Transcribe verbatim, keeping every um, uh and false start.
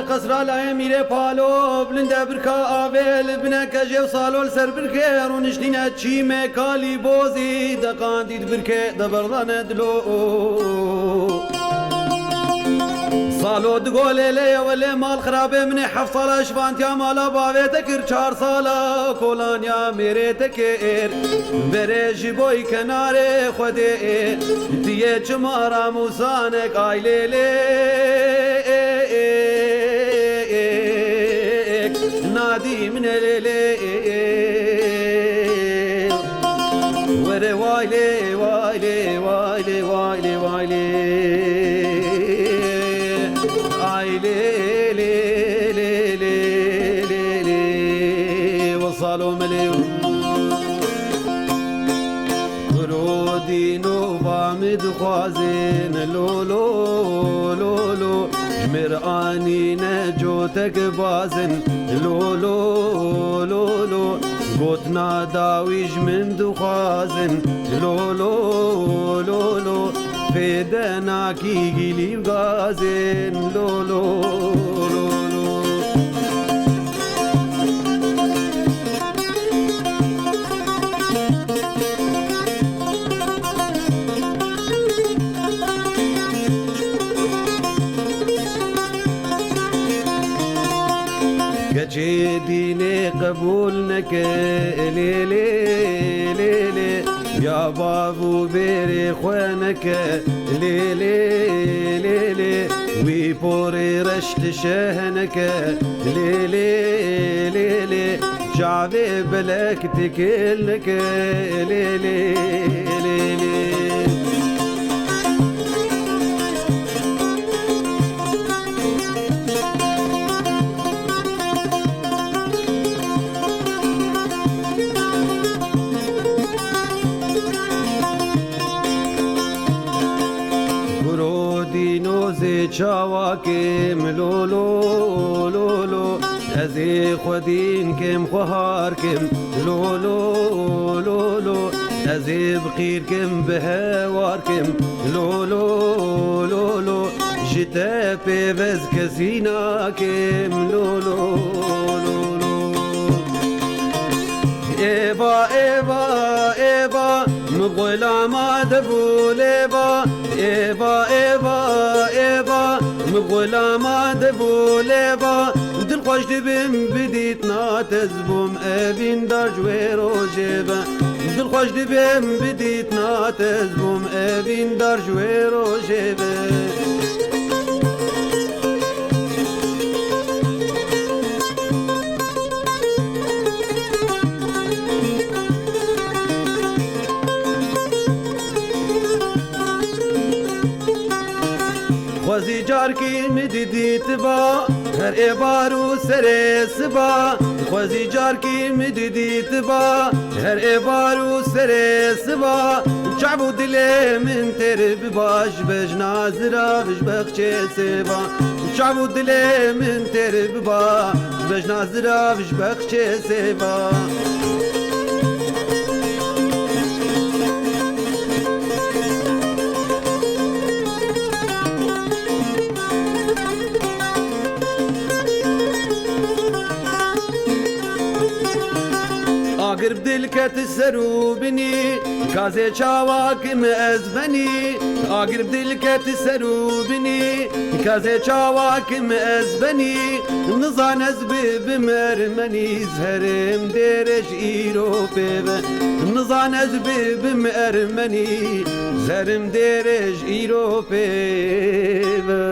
Qesra layê mîrê palo, bilinde birka avê li bine kejê û salo li ser birkê rûniştîne çîmê kalî bozî deqandî di birkê de berdane dilo. Salo digo lê lê ye welê mal xirabê min ê heft sala şivantiya mala bavê te kir çar sala kolanya mêrê te kir. Berê ji boy kenarê Xwedê, tu yê çima ramûsanek ay lê lê, nadî min e lê lê. Were way lê, way lê, way lê, way lê, way lê. Ay lê, lê, lê, lê, lê, lê. Wesalo melê. Kuro dîno va min dixwazin, lo, lo, lo, lo. Ji mir anîne cotek bazin, lo, lo, lo, lo. Gotina dawî ji min dixwazin, lo, lo, lo, lo. Pê de nakî gilî gazin, lo, lo, lo, lo. Keçê dînê qebûl neke, lê, lê, lê, lê. Ya bav û bêrê xwe neke, lê, lê, lê, lê. Wî porê reş dişe neke, lê, lê, lê, lê. Çavê belek tikil neke, lê, lê, lê, lê. Kuro dîno zê çawa kêm, lo, lo, lo, lo. Ez ê xwedîn kêm xwe har kêm, lo, lo, lo, lo. Ez ê bi qîr kêm, bi hewar kêm, lo, lo, lo, lo. Ji te pêvez kesî nakêm, lo, lo, lo, lo. Êva, êva, êva, min xulama dev û lêva. Êva, êva, êva, min xulama dev û lêva. Dilxweş dibim bi dîtina te ez bûm evîndar ji wê rojê ve. Dilxweş dibim bi dîtina te ez bûm evîndar ji wê rojê ve. Xwezî carkî min didîtiba, her êvar û serê siba. Xwezî carkî min didîtiba, her êvar û serê siba. Çav û dilê min têr biba, ji bejna zirav ji bexçê sêva. Çav û dilê min têr biba, ji bejna zirav ji bexçê sêva. Agir bi dil ket ser û binî, kazê çawa kim ez benî. Agir bi dil ket ser û binî, kazê çawa kim ez benî. Nizan ez bibim ermenî, zerim dêrê ji îro pê ve. Nizan ez bibim ermenî, zerim dêrê ji îro pê ve.